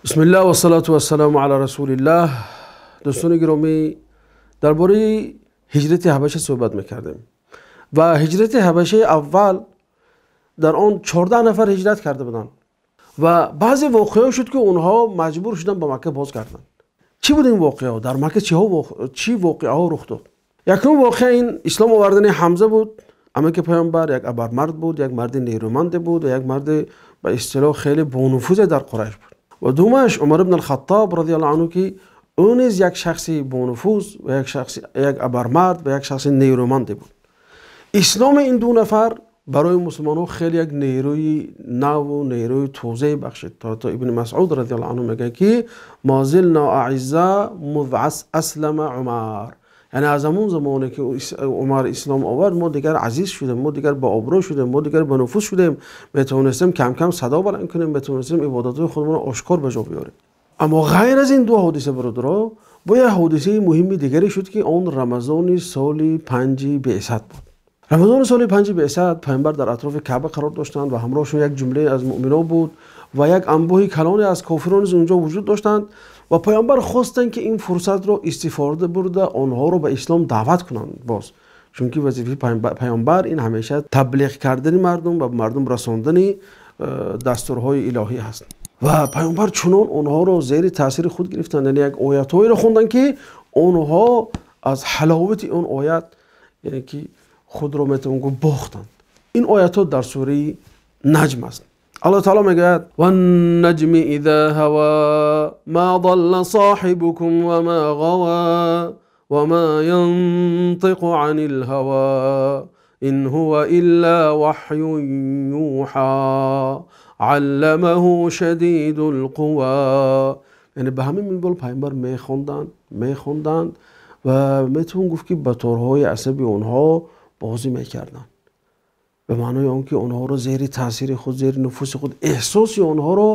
Бисмиллаҳ вассалату вассаламу ала расулиллаҳ. Дӯстони гиромӣ, дар бораи ҳиҷрати ҳабаша суҳбат мекардем ва ҳиҷрати ҳабашаи аввал дар он 14 нафар ҳиҷрат карда буданд ва баъзе воқеаҳо шуд, ки онҳо маҷбур шуданд ба Макка бозгарданд. Чӣ буд ин воқеаҳо? Дар Макка чӣ воқеаҳо рух дод? Якум воқеа ин ислом овардани Ҳамза буд. Амаки паёмбар як абармард буд, як марди нерӯманде буд ва як марди ба истилоҳ хеле бонуфузе дар Қурайш буд. Ва думаш Умар ибн ал-Хаттоб радиаллоҳу анҳу, ки ӯ низ як шахси бонуфуз ва як шахси, як абармард ва як шахси нерӯманде буд. Исломи ин ду нафар барои мусулмонҳо хеле як нерӯи наву нерӯи тозае бахшид. То Ибни Масъуд радиаллоҳу анҳу мегӯяд, ки ма зилна аъизза муз аслама Умар, яъне аз ҳамон замоне ки Умар ислом овард, мо дигар азиз шудем, мо дигар ба обрӯ шудем, мо дигар ба нуфуз шудем, метавонистем кам-кам садо баланд кунем, метавонистем ибодатҳои худамонро ошкор ба ҷо биёрем. Аммо ғайр аз ин ду ҳодиса, бародаро, бо як ҳодисаи муҳими дигаре шуд, ки он Рамазони соли панҷи беъсат буд. Рамазони соли панҷи беъсат паёмбар дар атрофи Каъба қарор доштанд ва ҳамроҳшон як ҷумлае аз муъминон буд ва як анбӯҳи калоне аз кофирон низ унҷо вуҷуд доштанд ва паёмбар хостанд, ки ин фурсатро истифода бурда онҳоро ба ислом даъват кунанд боз, чунки вазифаи паёмбар ин ҳамеша таблиғ кардани мардум ва ба мардум расондани дастурҳои илоҳӣ ҳаст. Ва паёмбар чунон онҳоро зери таъсири худ гирифтанд, яъне як оятҳоеро хонданд, ки онҳо аз ҳаловати он оят, яъне ки худро метавон гуфт, бохтанд. Ин оятҳо дар сураи Наҷм аст. Аллоҳ таоло мегӯяд: ваннаҷми иза ҳаво ма залла соҳибукум ва ма ғаво ва ма янтиқу анил ҳаво ин ҳува илла ваҳюн юҳо алламаҳу шадидул қуво. Яъне ба ҳамин минвол паёмбар мехонданд ва метавон гуфт, ки ба торҳои асаби онҳо бозӣ мекарданд, ба маънои он ки онҳоро зери таъсири худ, зери нуфуси худ, эҳсоси онҳоро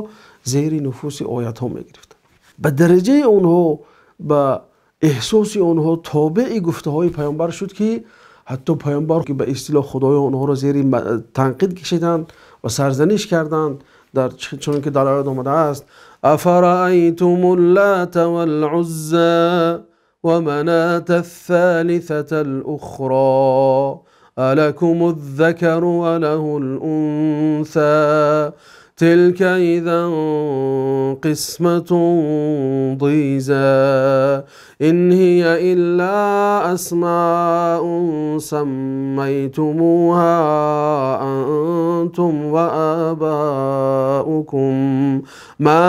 зери нуфуси оятҳо мегирифтанд. Ба дараҷаи онҳо ба эҳсоси онҳо тобеи гуфтаҳои паёмбар шуд, ки ҳатто паёмбар, ки ба истилоҳ худоё онҳоро зери танқид кашиданд ва сарзаниш карданд, дар чунон ки дар оят омадааст: афараайтум ллата валъузза ва маната ссалисата алухро алакум ззакару ва лаҳу лунса тилка изан қисматун диза ин ҳия илла асмаун саммайтумуҳа антум ва абаукум ма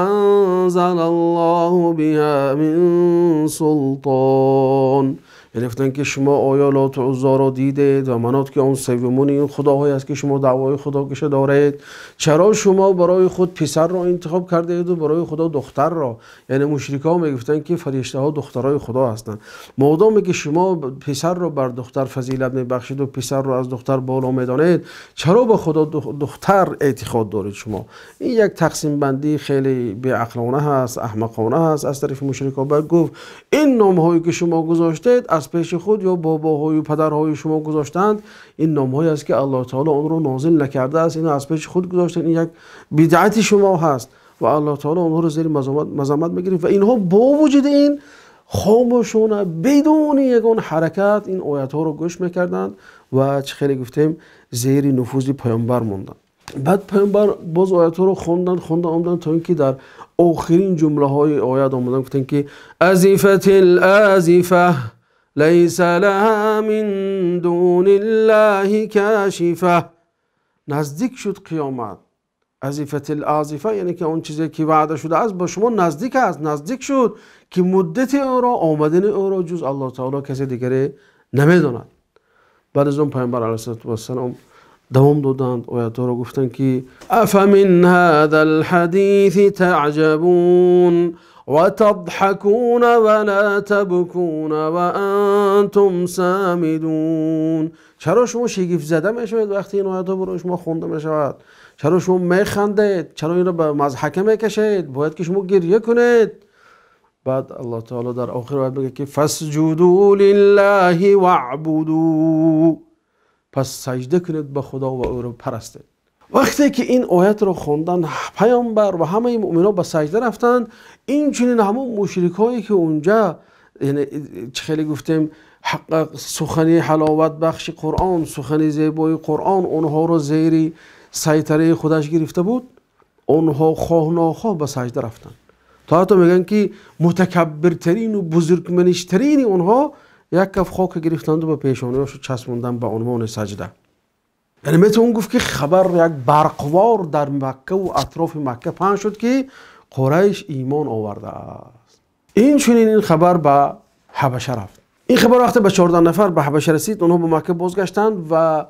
анзала аллоҳу биҳа мин султон. Яъне гуфтанд, ки шумо оё Лоту Уззоро дидед ва Манот, ки он севумуни ин худоҳое аст, ки шумо даъвои худокиша доред? Чаро шумо барои худ писарро интихоб кардаеду барои худо духтарро? Яъне мушрикҳо мегуфтанд, ки фариштаҳо духтарои худо ҳастанд. Модоме ки шумо писарро бар духтар фазилат мебахшиду писарро аз духтар боло медонед, чаро ба худо духтар эътиқод доред шумо? Ин як тақсимбандии хеле беақлона ҳаст, аҳмақона ҳаст аз тарафи мушрикҳо. Баъд гуфт: ин номҳое ки шумо гузоштед, аз пеши худ ё бобоҳою падарҳои шумо гузоштанд, ин номҳое аст, ки Аллоҳ таоло онро нозил накардааст, инро аз пеши худ гузоштанд, ин як бидъати шумо ҳаст. Ва Аллоҳ таоло онҳоро зери мазаммат мегирифт ва инҳо бо вуҷуди ин хомӯшона, бидуни ягон ҳаракат ин оятҳоро гӯш мекарданд ва чӣ хеле гуфтем, зери нуфузи паёмбар монданд. Баъд паёмбар боз оятҳоро хонданд, хонда омаданд, то ин ки дар охирин ҷумлаҳои оят омаданд, гуфтанд, ки азифатил азифа лайса лаҳа мин дуниллаҳи кашифа. Наздик шуд қиёмат. Азифатил азифа, яъне ки он чизе ки ваъда шудааст ба шумо наздик аст, наздик шуд, ки муддати ӯро, омадани ӯро ҷуз Аллоҳ таоло касе дигаре намедонад. Баъд аз он паёмбар алайҳиссалоту вассалом давом доданд оятҳоро, гуфтанд, ки афамин ҳаза лҳадиси таъҷабун ва тадҳакуна ва ла табкуна ва антум сомидун. Чаро шумо шигифтзада мешавед, вақте ин оятҳо барои шумо хонда мешавад? Чаро шумо механдед? Чаро инро ба мазҳака мекашед? Бояд ки шумо гирья кунед. Баъд Аллоҳ таоло дар охири оят мегӯяд, ки фасҷуду лиллаҳи ваъбуду, пас саҷда кунед ба Худо ва ӯро парастед. Вақте ки ин оятро хондан, паёмбар ва ҳамаи муъминон ба саҷда рафтанд. Инчунин ҳамон мушрикҳое ки унҷа, яъне чӣ хеле гуфтем, сухани ҳаловатбахши Қуръон, сухани зебои Қуръон онҳоро зери сайтараи худаш гирифта буд, онҳо хоҳ нохоҳ ба саҷда рафтанд. То ҳатто мегӯянд ки мутакаббиртарин ва бузургмаништарини онҳо як каф хок гирифтанд ва ба пешонаашон часпонданд ба унвони саҷда. Яъне метавон гуфт ки хабар як барқвор дар Макка ва атрофи Макка паҳн шуд ки Қурайш имон овардааст. Инчунин ин хабар ба Ҳабаша рафт. Ин хабар вақте ба 14 нафар ба Ҳабаша расид, онҳо ба Макка бозгаштанд ва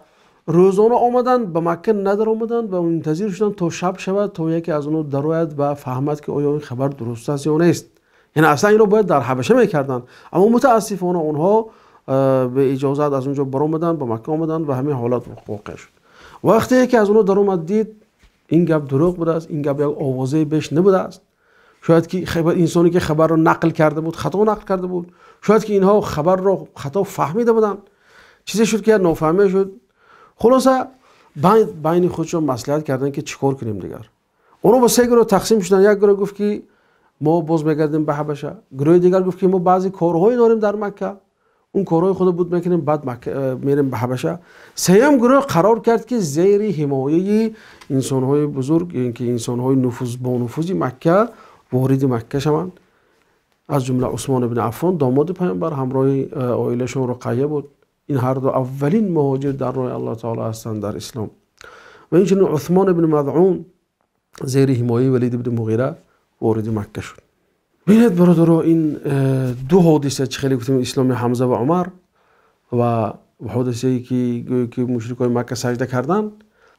рӯзона омаданд, ба Макка надаромаданд ва мунтазир шуданд то шаб шавад, то яке аз онҳо дарояд ва фаҳмад ки оё ин хабар дуруст аст ё нест. Яъне аслан инро бояд дар Ҳабаша мекарданд, аммо мутаассифона онҳо бе иҷозат аз он ҷо баромаданд, ба Макка омаданд ва ҳамин ҳолат воқеъ шуд. Вақте яке аз онҳо даромад, дид ин гап дурӯғ будааст, ин гап як овозаи беш набудааст. Шояд ки инсоне ки хабарро нақл карда буд хато нақл карда буд, шояд ки инҳо хабарро хато фаҳмида буданд. Чизе шуд ки як нофаҳмӣ шуд. Хулоса байни худшон маслиҳат карданд ки чӣ кор кунем дигар. Онҳо ба се гурӯҳ тақсим шуданд. Як гурӯҳ гуфт ки мо боз мегардем ба Ҳабаша. Гурӯҳи дигар гуфт ки мо баъзе корҳое дорем дар Макка, он корҳои худро буд мекунем, баъд мерем ба Ҳабаша. Сеюм гурӯҳ қарор кард ки зери ҳимояи инсонҳои бузург, ё ин ки инсонҳои бонуфузи Макка вориди Макка шаванд. Аз ҷумла Усмон ибн Аффон, домоди паёмбар, ҳамроҳи оилашон Руқайя буд. Ин ҳар ду аввалин муҳоҷир дар роҳи Аллоҳ таоло ҳастанд дар ислом. Ва инчунин Усмон ибн Мазъун зери ҳимояи Валид ибн Муғира вориди Макка шуд. Бинед бародаро, ин ду ҳодиса чӣ хеле гуфтем, исломи Ҳамза ва Умар ва ҳодисае ки гӯё ки мушрикони Макка саҷда карданд,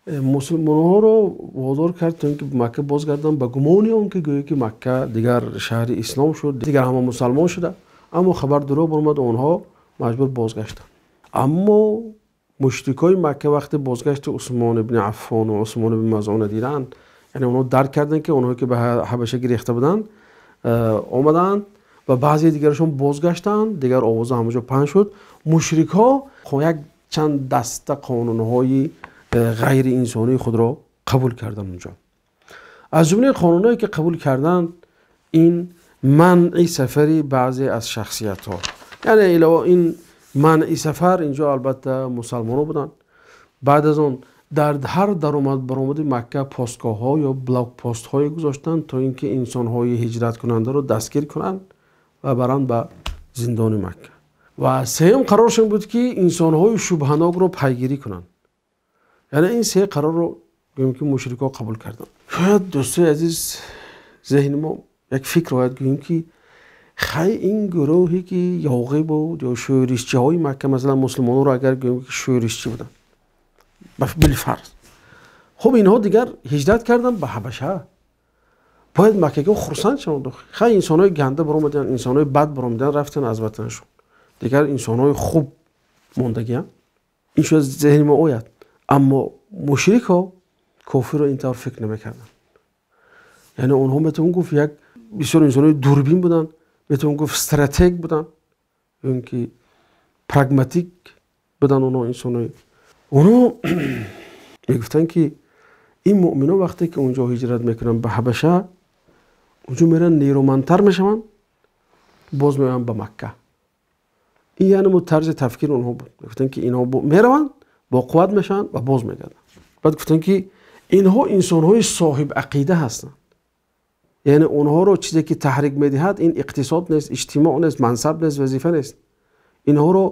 мусулмонҳоро водор кард то ин ки Макка бозгарданд ба гумони он ки гӯё ки Макка дигар шаҳри ислом шуд, дигар ҳама мусалмон шуда. Аммо хабар дурӯғ баромад, онҳо маҷбур бозгаштанд. Аммо мушрикони Макка вақте бозгашти Усмон ибн Аффон ва Усмон ибн Мазъунро диданд, яъне онҳо дарк карданд ки онҳое ки ба Ҳабаша гирехта буданд омаданд ва баъзе дигарашон бозгаштанд, дигар овоза ҳамаҷо паҳн шуд. Мушрикҳо як чанд даста қонунҳои ғайриинсонии худро қабул карданд онҷо. Аз ҷумлаи қонунҳое ки қабул карданд ин манъи сафари баъзе аз шахсиятҳо. Яъне илова ин манъи сафар инҷо албатта мусалмонҳо буданд. Баъд аз он дар ҳар даромад баромади Макка постгоҳҳо ё блокпостҳое гузоштанд то ин ки инсонҳои ҳиҷраткунандаро дастгир кунанд ва баранд ба зиндони Макка. Ва сеюм қароршон буд ки инсонҳои шубҳанокро пайгирӣ кунанд. Яъне ин се қарорро гӯем ки мушрикҳо қабул карданд. Шояд дӯстои азиз зеҳни мо як фикр ояд, гӯем ки хай ин гурӯҳе ки ёғӣ буд ё шӯришчиҳои Макка, масалан мусулмонҳоро агар гӯем ки шӯришчӣ буданд билфарз, хуб инҳо дигар ҳиҷрат карданд ба Ҳабаша, бояд маккагиҳо хурсанд шаванд. Хай инсонҳои ганда баромаданд, инсонҳои бад баромаданд, рафтанд аз ватанашон, дигар инсонҳои хуб мондагианд. Ин шояд зеҳни мо ояд. Аммо мушрикҳо кофирро ин тавр фикр намекарданд. Яъне онҳо метавон гуфт як бисёр инсонҳои дурбин буданд, метавон гуфт стратег буданд, ё ин ки прагматик буданд онҳо инсонҳои. Онҳо мегуфтанд ки ин муъминон вақте ки онҷо ҳиҷрат мекунанд ба Ҳабаша, онҷо мераванд нерӯмандтар мешаванд, боз меоянд ба Макка. Ин яъне тарзи тафкири онҳо буд. Мегуфтанд ки инҳо мераванд, бо қувват мешаванд ва боз мегарданд. Баъд гуфтанд ки инҳо инсонҳои соҳиб ақида ҳастанд. Яъне онҳоро чизе ки таҳрик медиҳад ин иқтисод нест, иҷтимоъ нест, мансаб нест, вазифа нест. Инҳоро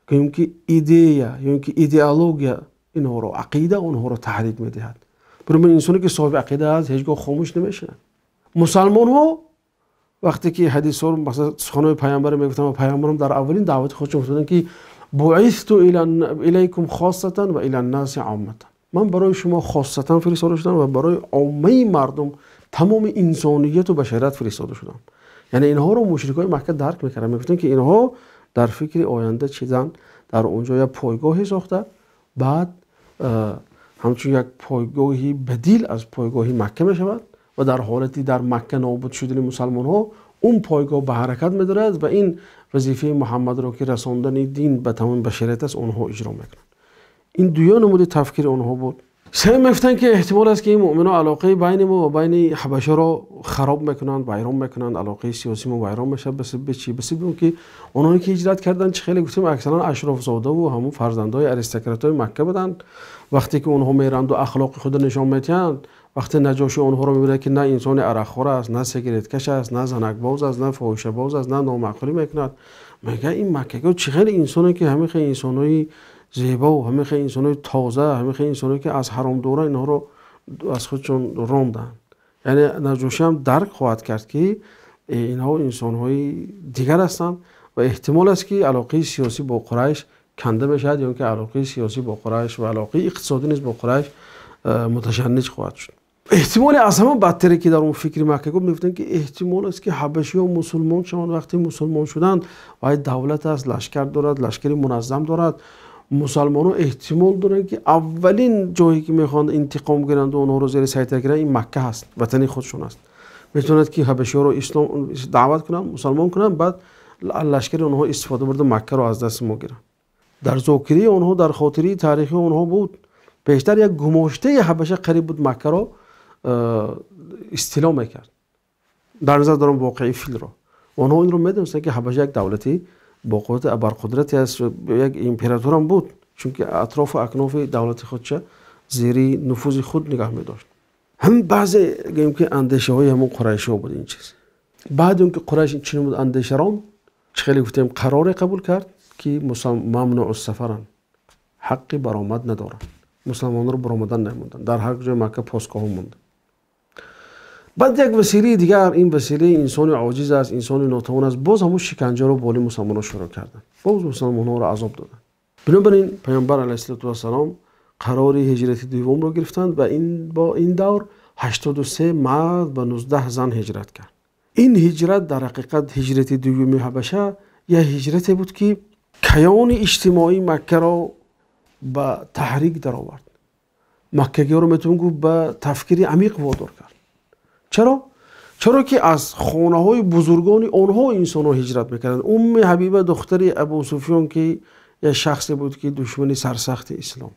гӯем ки идея ё ин ки идеология, инҳоро ақида онҳоро таҳрик медиҳад. Барои инсоне ки соҳиби ақида аст ҳеҷ гоҳ хомӯш намешавад. Мусалмонҳо вақте ки ҳадисҳоро, масалан суханҳои паёмбарро мегуфтанд ва паёмбарам дар аввалин даъвати худшон гуфтанд ки буъисту илайкум хоссатан ва ила ннаси омматан, ман барои шумо хоссатан фиристода шудам ва барои оммаи мардум, тамоми инсонияту башарият фиристода шудам. Яъне инҳоро мушрикҳои Макка дарк мекарданд, мегуфтанд ки инҳо дар фикри оянда чизанд, дар он ҷо як пойгоҳе сохта, баъд ҳамчун як пойгоҳи бадил аз пойгоҳи Макка мешавад ва дар ҳолати дар Макка нобуд шудани мусалмонҳо он пойгоҳ ба ҳаракат медорад ва ин вазифаи Муҳаммадро ки расондани дин ба тамоми башарият аст онҳо иҷро мекунанд. Ин дуюм намуди тафкири онҳо буд. Се мегуфтанд, ки эҳтимол аст, ки ин муъминҳо алоқаи байни мо ва байни ҳабашаро хароб мекунанд, вайрон мекунанд, алоқаи сиёсии мо вайрон мешавад. Ба сабаби чӣ? Ба сабаби он ки онҳое ки ҳиҷрат карданд, чӣ хеле гуфтем, аксаран ашрофзода ва ҳамон фарзандони аристократҳои Макка буданд. Вақте ки онҳо мераванд ва ахлоқи худро нишон медиҳанд, вақте Наҷошӣ онҳоро мебинад, ки на инсони арақхӯр аст, на сигареткаш аст, на занакбоз аст, на фоҳишабоз аст, на номаъқулӣ мекунад, мегӯяд ин маккагиҳо чӣ хеле инсоне, ки ҳамин хел инсонҳои зебо, ҳамин хел инсонҳои тоза, ҳамин хел инсонҳое ки аз ҳаром дуранд, инҳоро аз худшон ронданд. Яъне Наҷошӣ ҳам дарк хоҳад кард, ки инҳо инсонҳои дигар ҳастанд ва эҳтимол аст, ки алоқаи сиёсӣ бо Қурайш канда мешавад ё ин ки алоқаи сиёсӣ бо Қурайш ва алоқаи иқтисодӣ низ бо Қурайш муташанниҷ хоҳад шуд. Эҳтимоле аз ҳама бадтаре, ки дар он фикри Макка гуфт, мегуфтанд, ки эҳтимол аст, ки ҳабашиҳо мусулмон шаванд. Вақте мусулмон шуданд, вай давлат аст, лашкар дорад, лашкари муназзам дорад. Мусалмонҳо эҳтимол доранд, ки аввалин ҷое ки мехоҳанд интиқом гиранд ва онҳоро зери сайтара гиранд, ин Макка ҳаст, ватани худшон аст. Метавонад, ки ҳабашиҳоро ислом даъват кунанд, мусалмон кунанд, баъд лашкари онҳо истифода бурда Маккаро аз дасти мо гиранд. Дар зокирии онҳо, дар хотирии таърихии онҳо буд, пештар як гумоштаи ҳабаша қариб буд Маккаро истило мекард. Дар назар дорам воқеаи филро. Онҳо инро медонистанд, ки ҳабаша як давлати бо қуввати абарқудрате аст, як императорам буд, чунки атрофу акнофи давлати худша зери нуфузи худ нигоҳ медошт. Ҳам баъзе гӯем, ки андешаҳои ҳамон қурайшиҳо буд ин чиз. Баъди он ки Қурайш чунин буд андешарон, чӣ хеле гуфтем, қароре қабул кард, ки мамнуъу сафаранд, ҳаққи баромад надоранд, мусалмононро баромадан намонданд, дар ҳар ҷои Макка посгоҳҳо монданд. Баъд як василаи дигар, ин василаи инсони оҷиз аст, инсони нотавон аст, боз ҳамон шиканҷаро болои мусалмонҳо шурӯъ карданд, боз мусалмонҳоро азоб доданд. Бинобар ин Паёмбар алайҳиссалоту вассалом қарори ҳиҷрати дуввумро гирифтанд ва бо ин давр 83 мард ва 19 зан ҳиҷрат кард. Ин ҳиҷрат дар ҳақиқат ҳиҷрати дуввуми ҳабаша як ҳиҷрате буд, ки каёни иҷтимоии Маккаро ба таҳрик даровард, маккагиҳоро метавон гуфт ба тафкири амиқ водор кард. Чаро? Чаро ки аз хонаҳои бузургони онҳо инсонҳо ҳиҷрат мекарданд. Умми Ҳабиба, духтари Абу Суфён, ки як шахсе буд, ки душмани сарсахти ислом,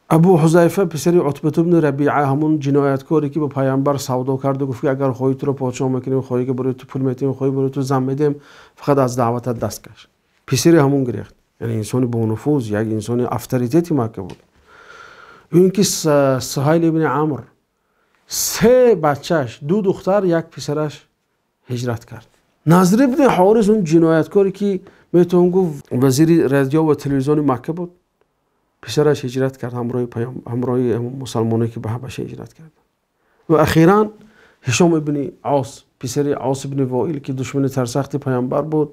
Абу Ҳузайфа, писари Утбату бни Рабиа, ҳамон ҷинояткоре, ки ба Паямбар савдо карду гуфт, ки агар хоҳӣ, туро подшоҳ мекунем, хоҳӣ, ки барои ту пул метиҳем, хоҳӣ, барои ту зан медиҳем, фақат аз даъватат даст каш, писари ҳамон гирехт. Яъне инсони бонуфуз, як инсони авторитети Макка буд. Ё ин ки Суҳайл ибни Амр, се бачаш, ду духтар, як писараш ҳиҷрат кард. Назр ибни Ҳорис, он ҷинояткоре, ки метавон гуфт вазири радио ва телевизиони Макка буд, писараш ҳиҷрат кард ҳамроҳи мусалмоне, ки ба Ҳабаша ҳиҷрат кард. Ва ахиран Ҳишом ибни Ос, писари Ос ибни Воил, ки душмани сарсахти Паямбар буд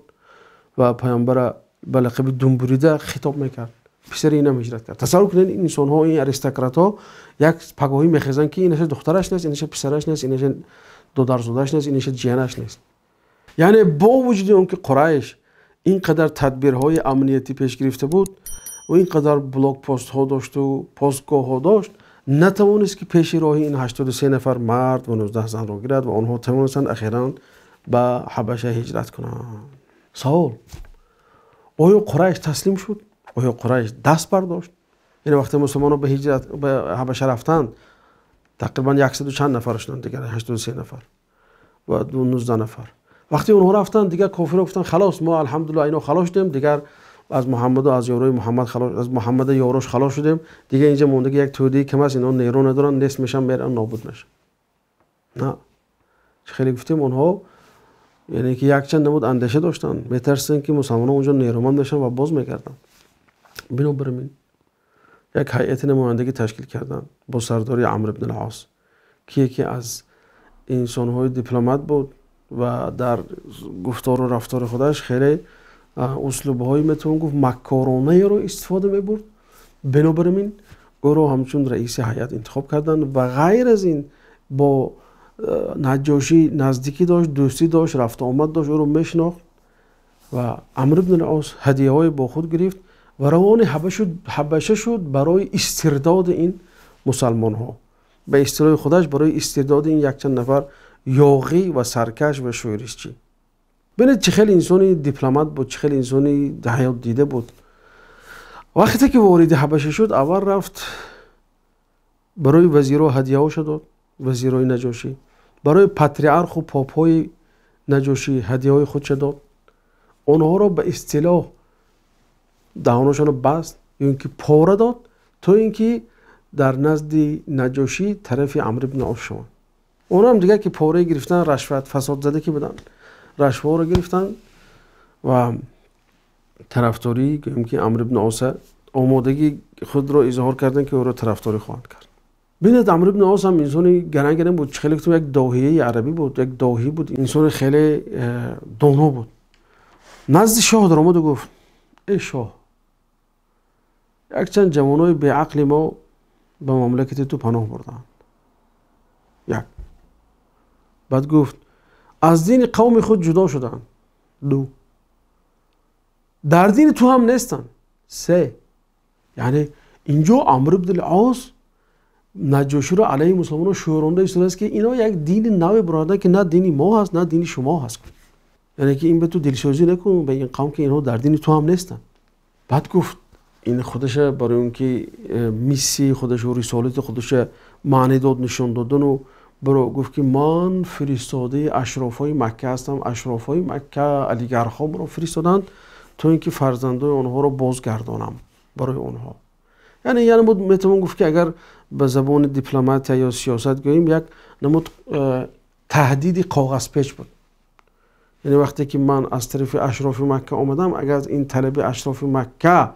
ва Паямбара ба лақаби думбурида хитоб мекард, писари инам ҳиҷрат кард. Тасаввур кунед, ин инсонҳо, ин аристократҳо як пагоҳӣ мехезанд, ки инаша духтараш нест, инаша писараш нест, инаша додарзодааш нест, инаша ҷиянаш нест. Яъне бо вуҷуди он ки Қурайш ин қадар тадбирҳои амниятӣ пеш гирифта буд ва ин қадар блокпостҳо дошту постгоҳҳо дошт, натавонист, ки пеши роҳи ин 83 нафар мард ва 19 занро гирад ва онҳо тавонистанд ахиран ба Ҳабаша ҳиҷрат кунанд. Савол: оё Қурайш таслим шуд? Оё Қурайш даст бардошт? Яъне вақте мусулмонҳо ба ҳиҷрат ба Ҳабаша рафтанд, тақрибан яксаду чанд нафар шуданд, дигар 83 нафар ва 19 нафар. Вақте онҳо рафтанд, дигар кофирҳо гуфтанд: халос, мо алҳамдулилла ино халос шудем, дигар аз Муҳаммаду аз ёрои Муҳаммад халос, аз Муҳаммада ёрош халос шудем, дигар инҷа мондаги як тӯдаи кам аст, инҳо нерӯ надоранд, нест мешаванд, мераванд, нобуд мешаванд. На, хеле гуфтем, онҳо яъне ки якчанд намуд андеша доштанд, метарсиданд, ки мусалмонҳо онҷо нерӯманд мешаванд ва боз мегарданд. Бинобар ин як ҳайати намояндагӣ ташкил карданд бо сардори Амр ибн ал-Ос, ки яке аз инсонҳои дипломат буд ва дар гуфтору рафтори худаш хеле услубҳои, метавон гуфт, маккоронаеро истифода мебурд. Бинобар ин ӯро ҳамчун раиси ҳайат интихоб карданд ва ғайр аз ин бо Наҷошӣ наздикӣ дошт, дӯстӣ дошт, рафту омад дошт, ӯро мешинохт. Ва Амр ибн ал-Ос ҳадияҳое бо худ гирифт ва равони Ҳабаша шуд барои истирдоди ин мусалмонҳо, ба истилоҳи худаш барои истирдоди ин якчанд нафар ёғӣ ва саркаш ва шӯришчӣ. Бинед, чӣ хеле инсони дипломат буд, чӣ хеле инсони ҳаётдида буд. Вақте ки вориди Ҳабаша шуд, аввал рафт Барои вазирҳо ҳадияҳоша дод, вазирҳои Наҷошӣ. Барои патриарху попҳои Наҷошӣ ҳадияҳои худша дод. Онҳоро ба истилоҳ даҳонашонро баст ё ин ки пора дод, то ин ки дар назди Наҷошӣ тарафи Амр ибни Ос шаванд. Онҳо ҳам дигар ки пораи гирифтан, рашват, фасодзада ки буданд, рашваҳоро гирифтанд ва тарафдорӣ, гӯем ки Амр ибни Оса омодагии худро изҳор карданд, ки ӯро тарафдорӣ хоҳанд кард. Бинед, Амр ибни Ос ҳам инсони гаранга набуд, хеле гуфтем як доҳияи арабӣ буд, як доҳӣ буд, инсони хеле доно буд. Назди шоҳ даромаду гуфт: эй шоҳ, якчанд ҷавонони беақли мо ба мамлакати ту паноҳ бурдаанд. Як. Баъд гуфт: аз дини қавми худ ҷудо шудаанд. Ду. Дар дини ту ҳам нестанд. Се. Яъне инҷо Амр ибни Ос Наҷоширо алайҳи мусулмонон шӯронда истодааст, ки ино як дини наве бародаранд, ки на дини мо ҳаст, на дини шумо ҳаст. Яъне ки ин ба ту дилсӯзӣ накун ба ин қавм, ки инҳо дар дини ту ҳам нестанд. Баъд гуфт ин худаша барои он ки миссияи худашу рисолати худаша маъни дод, нишон додану баро гуфт, ки ман фиристодаи ашрофҳои Макка ҳастам. Ашрофҳои Макка алигархҳо маро фиристоданд, то ин ки фарзандои онҳоро бозгардонам барои онҳо. Яъне буд, метавон гуфт, ки агар ба забони дипломатия ё сиёсат гӯем, як намуд таҳдиди коғазпеч буд. Яъне вақте ки ман аз тарафи ашрофи Макка омадам, агар ин талаби ашрофи Макка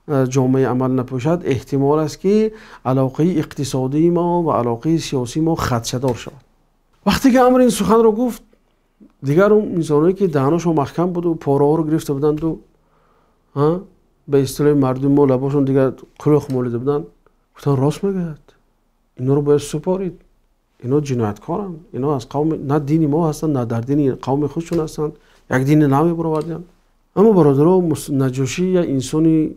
ҷомаи амал напӯшад, эҳтимол аст, ки алоқаи иқтисодии мо ва алоқаи сиёсии мо хадшадор шавад. Вақте ки Амр ин суханро гуфт, дигар он инсоное ки даҳаношон маҳкам буду пораҳоро гирифта буданду, ба истилоҳи мардуми мо лабошон дигар қулуқ молида буданд, гуфтанд: рост мегӯяд, инҳоро бояд супорид, инҳо ҷинояткоранд, инҳо аз қавми на дини мо ҳастанд, на дар дини қавми худшон ҳастанд, як дини наве бароварданд. Аммо бародаро, Наҷошӣ як инсони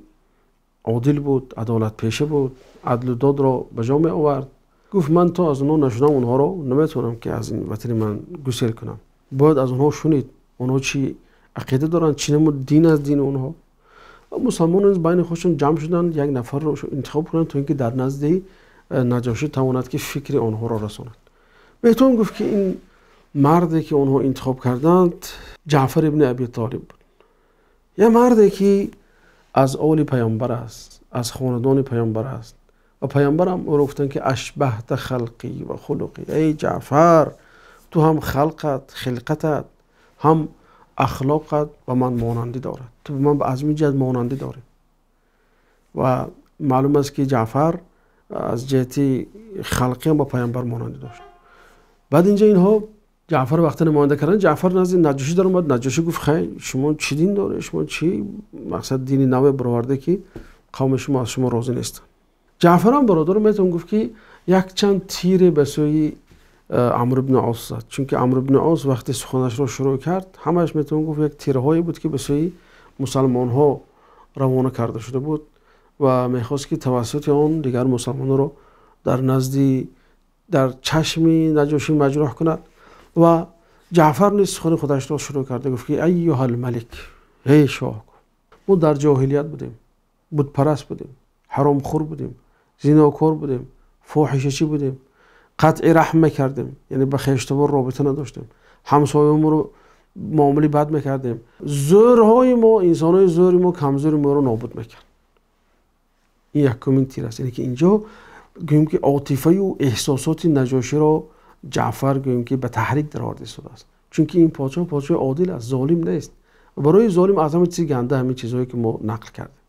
одил буд, адолатпеша буд, адлу додро ба ҷо меовард. Гуфт: ман то аз онҳо нашунам, онҳоро наметавонам, ки аз ин ватани ман гусел кунам. Бояд аз онҳо шунид, онҳо чӣ ақида доранд, чӣ намуд дин аз дини онҳо. Ва мусалмонон байни худшон ҷамъ шуданд, як нафарро интихоб кунанд, то ин ки дар назди Наҷошӣ тавонад, ки фикри онҳоро расонад. Метавон гуфт, ки ин марде ки онҳо интихоб карданд, Ҷаъфар ибни Аби Толиб буд. Як марде ки аз оли паёмбар аст, аз хонадони паёмбар аст. Ва паёмбарам ӯро гуфтанд, ки ашбаҳта халқӣ ва хулуқӣ, эй Ҷаъфар, ту ҳам халқат, хилқатат, ҳам ахлоқат ба ман монандӣ дорад, ту ба ман аз ин ҷиҳат монандӣ дорӣ. Ва маълум аст, ки Ҷаъфар аз ҷиҳати халқӣ ҳам ба паёмбар монандӣ дошт. Баъд инҷа инҳо Ҷаъфар вақте намоянда карданд, Ҷаъфар назди Наҷошӣ даромад. Наҷошӣ гуфт: хай, шумо чӣ дин доред, шумо чӣ мақсад дини наве бароварда, ки қавми шумо аз шумо розӣ нестанд? Ҷаъфар ҳам, бародаро, метавон гуфт, ки якчанд тире ба сӯи Амр ибни Ос зад, чунки Амр ибни Ос вақте суханашро шурӯъ кард, ҳамааш метавон гуфт як тирҳое буд, ки ба сӯи мусалмонҳо равона карда шуда буд ва мехост, ки тавассути он дигар мусалмонҳоро дар назди дар чашми Наҷошӣ маҷрӯҳ кунад. Ва Ҷаъфар низ сухани худашро шурӯъ карда гуфт, ки айюҳал малик, эй шоҳ, мо дар ҷоҳилият будем, бутпараст будем, ҳаромхӯр будем, зинокор будем, фоҳишачӣ будем, қатъи раҳм мекардем, яъне ба хештавор робита надоштем, ҳамсоёмонро муомилаи бад мекардем, зӯрҳои мо, инсонҳои зӯри мо камзӯри моро нобуд мекард. Ин якумин тир аст. Яъне ки инҷо гӯем, ки отифаю эҳсосоти Наҷоширо Ҷаъфар гӯем, ки ба таҳрик дароварда истодааст, чунки ин подшоҳ подшоҳи одил аст, золим нест. Барои золим аз ҳама чизи ганда ҳамин чизҳое, ки мо нақл кардем.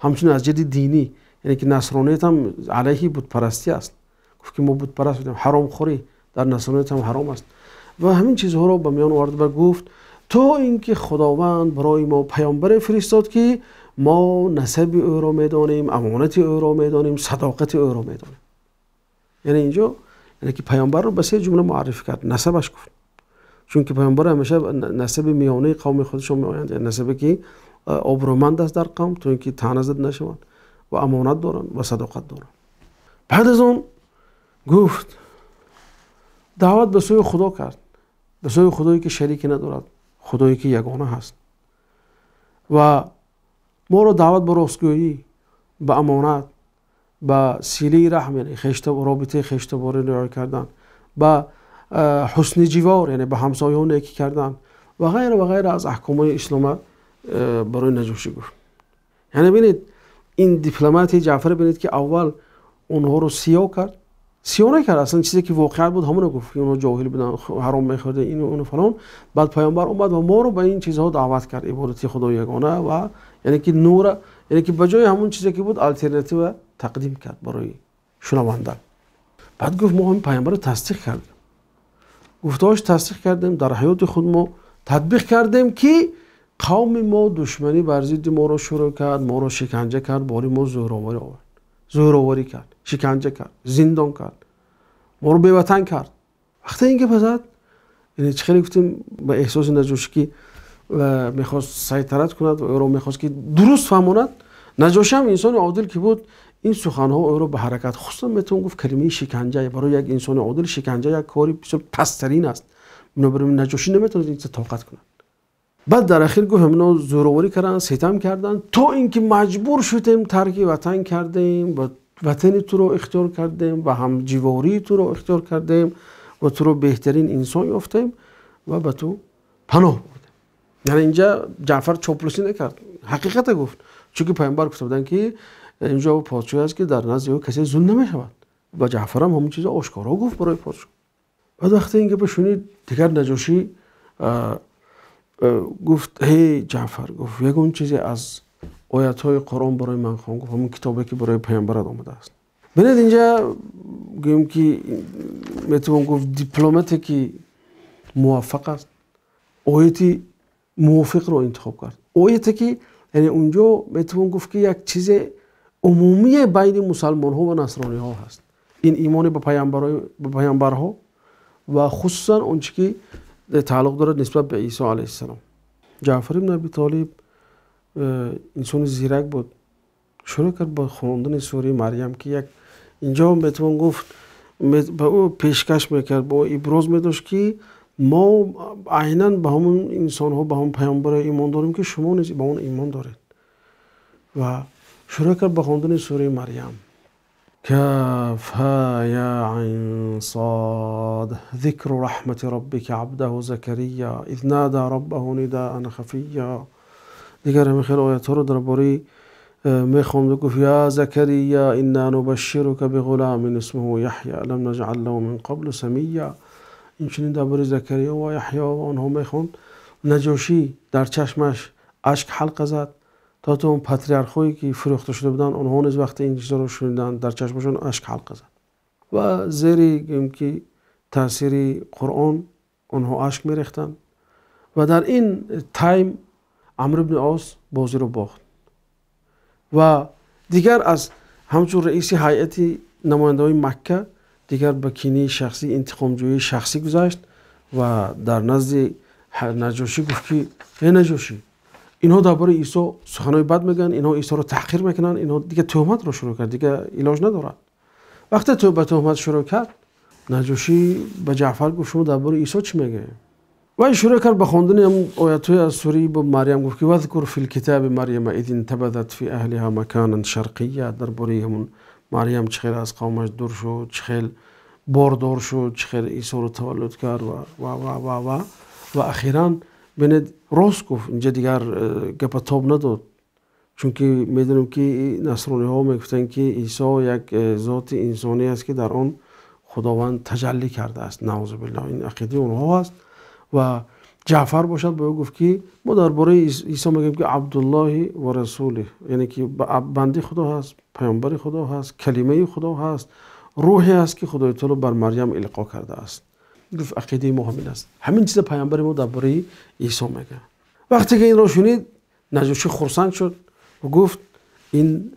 Ҳамчунин аз ҷиҳати динӣ, яъне ки насроният ҳам алайҳи бутпарастӣ аст. Гуфт, ки мо бутпараст будем, ҳаромхӯрӣ дар насроният ҳам ҳаром аст ва ҳамин чизҳоро ба миён овард ва гуфт, то ин ки Худованд барои мо паёмбаре фиристод, ки мо насаби ӯро медонем, амонати ӯро медонем, садоқати ӯро медонем. Яъне инҷо, яъне ки паёмбарро ба се ҷумла муаррифӣ кард. Насабаш гуфт, чунки паёмбар ҳамеша насаби миёнаи қавми худашон меоянд, яъне насабе ки обрӯманд аст дар қавм, то ин ки таъна зада нашаванд ва амонат доранд ва садоқат доранд. Баъд аз он гуфт, даъват ба сӯи Худо кард, ба сӯи Худое ки шарике надорад, Худое ки ягона ҳаст, ва моро даъват ба ростгӯӣ, ба амонат, ба силаи раҳм, яъне робитаи хештоборӣ риоя кардан, ба ҳусни ҷивор, яъне ба ҳамсояҳо некӣ кардан ва ғайра ва ғайра аз аҳкомҳои ислом барои Наҷошӣ гуфт. Яъне бинед, ин дипломатии Ҷаъфар, бинед ки аввал онҳоро сиёҳ кард, сиёҳ накард, асло чизе ки воқеият буд ҳамонро гуфт, ки онҳо ҷоҳил буданд, ҳаром мехӯрданд, ин ва он ва фалон. Баъд паёмбар омад ва моро ба ин чизҳо даъват кард, ибодати Худои ягона ва яъне ки нур, яъне ки ба ҷои ҳамон чизе ки буд алтернатив тақдим кард барои шунаванда. Баъд гуфт мо ҳам паёмбарро тасдиқ кардем, гуфтаҳояш тасдиқ кардем, дар ҳаёти худ мо татбиқ кардем ки қавми мо душманӣ бар зидди моро шурӯъ кард, моро шиканҷа кард, бори мо зӯроварӣ овард, зӯроварӣ кард, шиканҷа кард, зиндон кард, моро беватан кард. Вақте ин гап зад, яъне чӣ хеле гуфтем ба эҳсоси Наҷошӣ ки мехост сайтарат кунад ва ӯро мехост ки дуруст фаҳмонад. Наҷошӣ ҳам инсони одил ки буд, ин суханҳо ӯро ба ҳаракат, хусусан метавон гуфт калимаи шиканҷа барои як инсони одил шиканҷа як кори бисёр пасттарин аст. Бинобар ин Наҷошӣ наметавонист ин чизро тоқат кунад. Баъд дар охир гуфт ҳамино зӯроварӣ карданд, ситам карданд, то инки маҷбур шудем тарки ватан кардем ва ватани туро ихтиёр кардем ва ҳамҷивории туро ихтиёр кардем ва туро беҳтарин инсон ёфтем ва ба ту паноҳ бурдем. Яъне инҷо Ҷаъфар чоплусӣ накард, ҳақиқатро гуфт, чунки паёмбар гуфта буданд ки инҷо подшоҳе аст ки дар назди ӯ касе зулм намешавад ва Ҷаъфар ҳам ҳамон чизро ошкоро гуфт барои подшоҳ. Баъд вақте ин гапро шунид, дигар Наҷошӣ гуфт эй Ҷаъфар, гуфт ягон чизе аз оятҳои Қуръон барои ман хон, гуфт ҳамон китобе ки барои паёмбарат омадааст. Бинед инҷо гӯем ки метавон гуфт дипломате ки муваффақ аст, ояти мувофиқро интихоб кард, ояте ки яъне унҷо метавон гуфт ки як чизи умумие байни мусалмонҳо ва насрониҳо ҳаст, ин имони ба паёмбарҳо ва хусусан он чи ки тааллуқ дорад нисбат ба Исо алайҳиссалом. Ҷаъфар ибн Аби Толиб инсони зирак буд, шурӯъ кард ба хондани сураи Марьям ки як инҷо метавон гуфт ба ӯ пешкаш мекард, ба ӯ иброз медошт ки мо айнан ба ҳамон инсонҳо, ба ҳамон паёмбарҳо имон дорем ки шумо низ ба он имон доред. Ва шурӯъ кард ба хондани сураи Марьям. كاف ها يا عين صاد ذكر رحمة ربك عبده زكريا إذ نادى ربه نداء خفيا. دیگر همین خیلی آیات رو درباره میخوند، گفت یا زکریا انا نبشرک بغلام اسمه یحیی لم نجعل له من قبل سمیا. این چنین درباره زکریا و یحیی و آنها میخوند. نجاشی در چشمش اشک حلقه زد، تا اون پاتریارخایی که فروخته شده بودن آنها نیز وقتی این چیزا رو شنیدن در چشمشون اشک حلقه زد و زیر که تاثیر قرآن آنها اشک میریختند. و در این تایم عمرو بن عاص بازی رو باخت و دیگر از همچون رئیس هیئت نماینده‌های مکه دیگر به کینه شخصی، انتقامجویی شخصی گذشت و در نزد نجاشی گفت که ای نجاشی، اینها درباره عیسی سخنای بد میگن، اینها عیسی رو تحقیر میکنن، اینها دیگه تهمت رو شروع کرد، دیگه علاج ندارد. وقتی تو به تهمت شروع کرد، نجاشی به جعفر گفت شما درباره عیسی چی میگی؟ و شروع کرد به خواندن هم آیات‌های از سوره به مریم، گفت که واذکر فی الکتاب مریم اذ انتبذت فی اهلها مکانا شرقیا. درباره همون مریم چه خیلی از قومش دور شد، چه خیلی باردار شد، چه خیلی عیسی رو تولد کرد و و و و و و اخیراً ببینید راست گفت، اینجا دیگر گپ تاب نداد، چون که میدونم که نصرانی ها میگفتن که عیسی یک ذات انسانی است که در آن خداوند تجلی کرده است، نعوذ بالله، این عقیده اونها است. و جعفر باشد به او گفت که ما درباره عیسی میگیم که عبدالله و رسوله، یعنی که بنده خدا هست، پیامبر خدا هست، کلمه خدا هست، روحی است که خدای تعالی بر مریم القا کرده است. گفت عقیده ما همین است، همین چیز پیامبر ما درباره عیسی میگه. وقتی که این را شنید، نجاشی خرسند شد و گفت این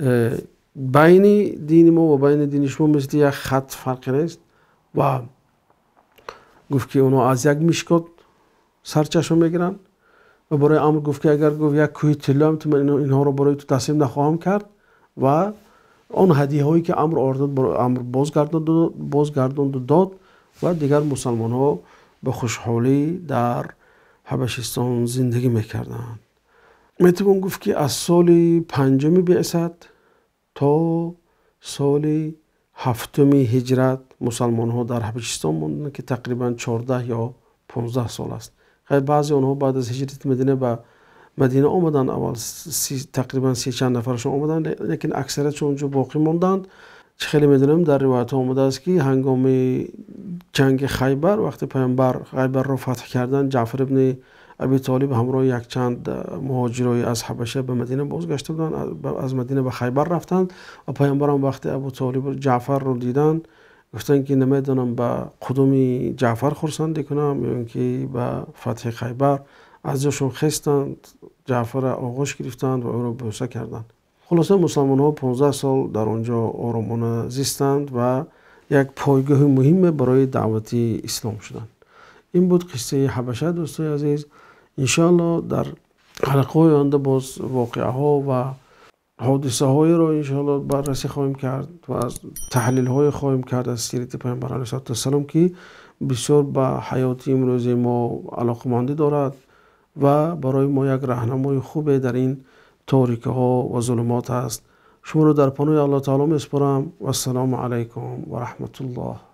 بین دین ما و بین دین شما مثل یک خط فرق نیست. و گفت که اونا از یک مشکات سرچشمه میگیرن و برای امر گفت که اگر گفت یک کوه طلا هم تو من اینها رو برای تو تسلیم نخواهم کرد. و آن هدیه هایی که امر آورد برای امر بازگرداند و داد و دیگر مسلمان ها به خوشحالی در حبشستان زندگی میکردند. میتوان گفت که از سال پنجم بعثت تا سال Соли ҳафтуми ҳиҷрат мусулмонҳо дар Ҳабашистон монданд, ки тақрибан 14 ё 15 сол аст. Баъзе онҳо баъд аз ҳиҷрати Мадина ба Мадина омаданд, аввал тақрибан 30 чанд нафарашон омаданд, лекин аксариятшон онҷо боқӣ монданд. Чӣ хеле медонем, дар ривоятҳо омадааст, ки ҳангоми ҷанги Хайбар, вақте паёмбар Хайбарро фатҳ карданд, Ҷаъфар ибни Абӣ Толиб ҳамроҳи як чанд муҳоҷирон аз Ҳабаша ба Мадина бозгашта буданд, аз Мадина ба Хайбар рафтанд ва паёмбар ҳам вақте Абӯ Толиб Ҷаъфарро диданд, гуфтанд, ки намедонам ба қудуми Ҷаъфар хурсандӣ кунам ё инки ба фатҳи Хайбар. Аз ҷояшон хостанд, Ҷаъфарро оғӯш гирифтанд ва ӯро бӯса карданд. Хулоса, мусулмонҳо 15 сол дар он ҷо оромона зистанд ва як пойгоҳи муҳиме барои даъвати ислом шуданд. Ин буд қиссаи Ҳабаша, дӯстони азиз. Иншооллоҳ дар ҳалқаҳои оянда боз воқеаҳо ва ҳодисаҳоеро иншооллоҳ баррасӣ хоҳем кард ва аз таҳлилҳое хоҳем кард аз сирати паёмбар алайҳиссалоту вассалом, ки бисёр ба ҳаёти имрӯзи мо алоқамандӣ дорад ва барои мо як роҳнамои хубе дар ин торикиҳо ва зулумот аст. Шуморо дар паноҳи Аллоҳи таъоло месупорам. Вассалому алайкум ва раҳматуллоҳ.